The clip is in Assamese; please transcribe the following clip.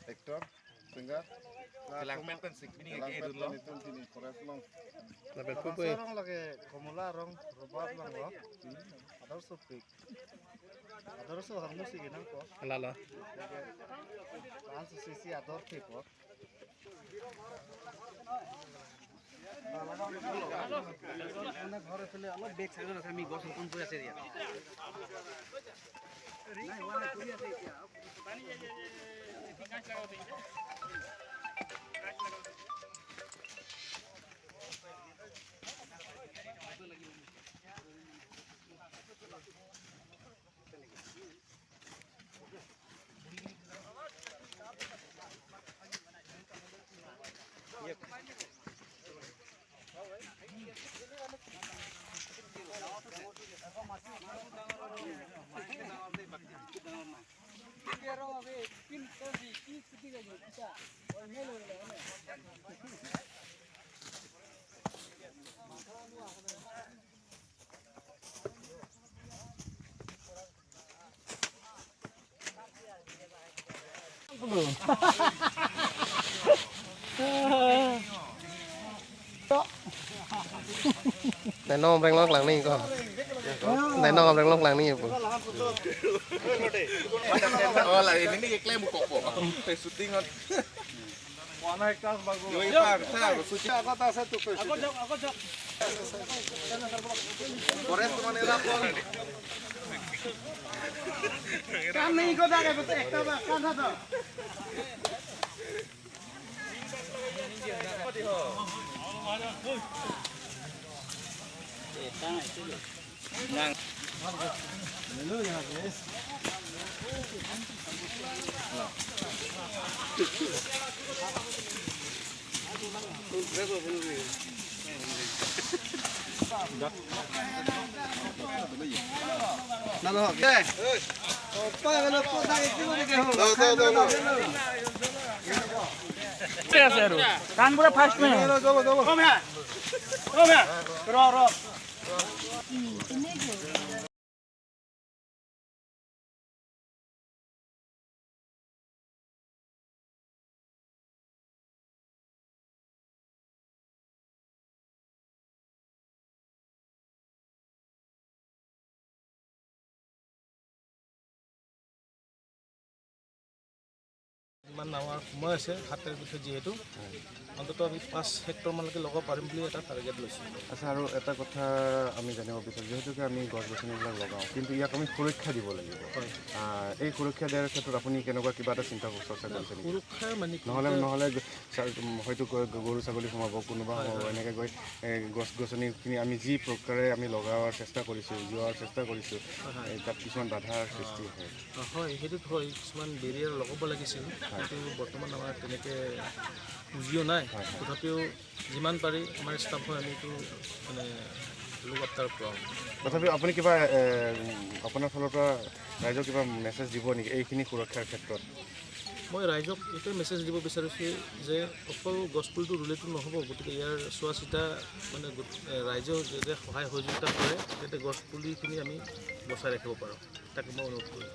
Actor, singer. Này nó đang lót làng này con. Này nó đang lót làng này vậy. Oh lah ini klaim kok kok. Shooting on. ইমান আমাৰ সময় আছে 7 তাৰিখৰ যিহেতু অন্ততঃ আমি 5 হেক্টৰমানলৈকে লগাব পাৰিম বুলি এটা টাৰ্গেট লৈছোঁ। আচ্ছা, আৰু এটা কথা আমি জানিব বিচাৰোঁ, যিহেতুকে আমি গছ গছনিবিলাক লগাওঁ কিন্তু ইয়াক আমি সুৰক্ষা দিব লাগিব। এই সুৰক্ষা দিয়াৰ ক্ষেত্ৰত আপুনি কেনেকুৱা কিবা এটা চিন্তা চৰ্চা কৰিছে নেকি? সুৰক্ষা মানে নহ'লে হয়তো গৰু ছাগলী সোমাব, কোনোবা সোমাব, এনেকৈ গৈ গছ গছনিখিনি আমি যি প্ৰকাৰে আমি লগাৱাৰ চেষ্টা কৰিছোঁ, যোৱাৰ চেষ্টা কৰিছোঁ, তাত কিছুমান বাধাৰ সৃষ্টি হয়। হয়, সেইটোত হয়, কিছুমান বেৰিয়াৰ লগাব লাগিছিল, কিন্তু বৰ্তমান আমাৰ তেনেকৈ পুঁজিও নাই। তথাপিও যিমান পাৰি আমাৰ ষ্টাফ হয় আমি এইটো মানে লুক আফটাৰ কৰাওঁ। তথাপিও আপুনি কিবা আপোনাৰ ফালৰ পৰা ৰাইজক কিবা মেছেজ দিব নেকি এইখিনি সুৰক্ষাৰ ক্ষেত্ৰত? মই ৰাইজক এইটোৱে মেছেজ দিব বিচাৰিছোঁ যে অকল গছপুলিটো ৰুলেতো নহ'ব, গতিকে ইয়াৰ চোৱা চিতা মানে ৰাইজেও যাতে সহায় সহযোগিতা কৰে, যাতে গছপুলিখিনি আমি বচাই ৰাখিব পাৰোঁ, তাকে মই অনুৰোধ কৰিম।